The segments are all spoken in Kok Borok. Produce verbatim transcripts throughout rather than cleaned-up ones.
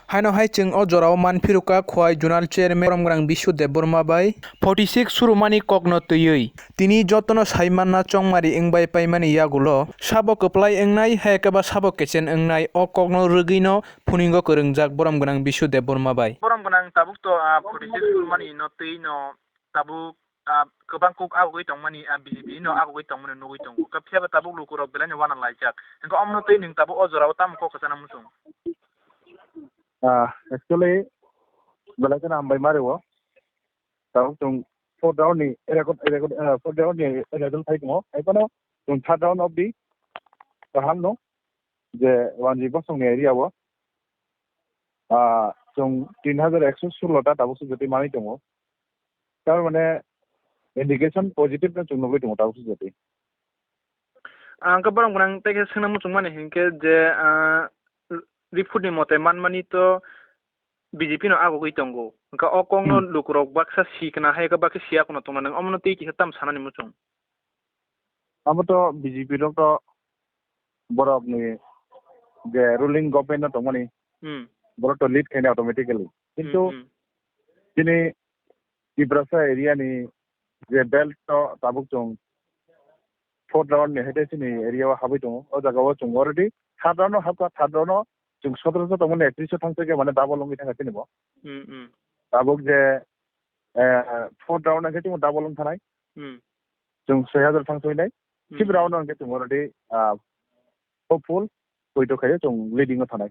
Haino hai chwng o jorao manphirukha Khowai Zonal Chairman Boromgwnang Bishu Debbarma bai forty six surumani kokno twiwi. Tini jotono saimanna chongmari wngbai paimani yagulo sabo kwplai wngnai, hai khe ba sabo kechen wngnai, o kokno rwgwino phuningo kwrwngjak Boromgwnang Bishu Debbarma bai. Boromgwnang tabuk to, ah, forty six surumani no twi no tabuk, ah, kwbang kok agugwi tongmani, ah, B J P no agugwi tongmani nugwi tongo. Phiya ba tabuk lukurok belai no uana laijak. Hwnkhe omono twi nwng tabuk o jorao tamo kok kwchana muchung? Ah, actually, belai kheno hambai ma rwo. Tabuk chwng fourth round ni record, record, ah, fourth round ni result phai tongo. Hai phano chwng third round obdi kaham no je Wanji Bosong ni area o, ah, chwng tin hajar ekso sullo ta tabuk se jotoi manwi tongo. Tar mane indication positive no chwng nugwi tongo tabuk se jotoi. Ang khe borok gwnang tei khe swngna muchung mani hinkhe je, ah, report ni mote manmani to B J P no agugwi tongo. Hwnkhe o kokno Hmm. lukurok baksa sikna hai khe baksa siya kono tongna nang omono tei kisa tam sanani muchung. Abo to B J P rok to borok ni je ruling government no tongmani Hmm. borok to lead khaina automatically. Kintu Hmm, hmm. chini Tiprasa area ni je belt to tabuk chwng fourth round ni haithe chini area o habwi tongo. O jaga o chwng already third round o habkha, third round o chwng sotoroso tongmani ektriso thangsa khe mane double wngwi thangkha chini bo. Hmm, hmm. Tabuk je, eh, fourth round o khe chwng double wng thanai. Hmm. Chwng soi hajar thang soinai. Hmm. Fifth round o hwnkhe chwng already, ah, hopeful, poito khaio chwng leading o thanai.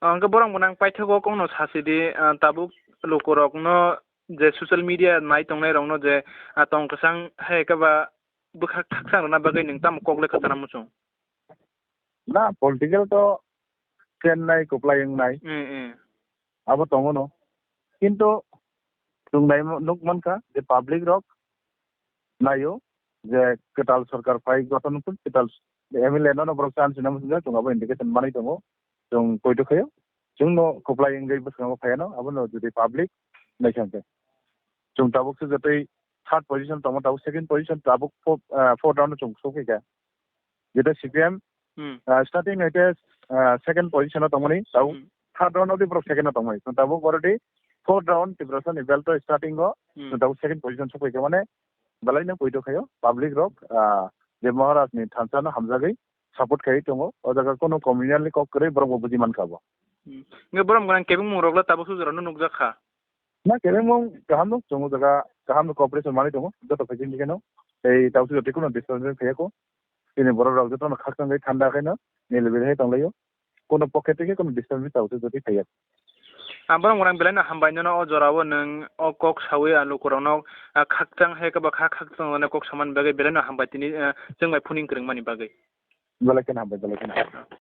Ah, hwnkhe borok gwnang paithago kokno sasidi, ah, tabuk lukurokno je social media nai tongnairokno je, ah, tong kwchang hai khe ba bwkhak thakchang rwna bagwi nwng tamo kok le kwchana muchung? Na, political to chennai kwplai wngnai. Eh, eh. Abo tongo no. Kintu chwng nai nuk mankha je public rok naio je kwtal sorkar phai gothon wngkuk, kwtal M L A no, no borok chance rwna muchungjak, chwng abo indication manwi tongo. Chwng poito khaio. Chwngno kwplai wngwi bwskango phaiano, abono jodi public naisang khe. Chwng tabuk se jotoi third position tongo, tabuk second position, tabuk fourth, ah, fourth round o chwng sokphaikha. Jeta C P M, Hmm. ah, starting haite, ah, second position o tongmani, tabuk Hmm. third round o di borok second o tongmani. Chwng tabuk already fourth round Tiprasa ni belt o starting o, Hmm. chwng tabuk second position sokphaikha. Mane belai no poito khaio, public rok, ah, je Maharaj ni thansa no hamjagwi support khaiwi tongo. O jaga kono communal ni kok kwrwi borok bo buji mankha bo. Hmm. Nge borok gwnang kebengmung rok le tabuk sujura no nukjak kha. Na, kebengmung kaham no chwng o jaga kaham no cooperation manwi tongo joto facility khe no. Tei tabuk sujura tei kono disturbance phaiya kho. Chini borok rok joto no khakchangwi thanda khe no nilibili hai tonglaio. Kono pocket tei khe kono disturbance tabuk sujura tei phaiya. Ang borok gwnang belai no hambai nono o jora o nwng o kok sawi a lukurokno, ah, khakchang hai khe ba kha khakchang rwna kok samani bagwi belai no hambai tini, ah, chwng bai phuning kwrwngmani bagwi. Belai kheno hambai, belai kheno hambai.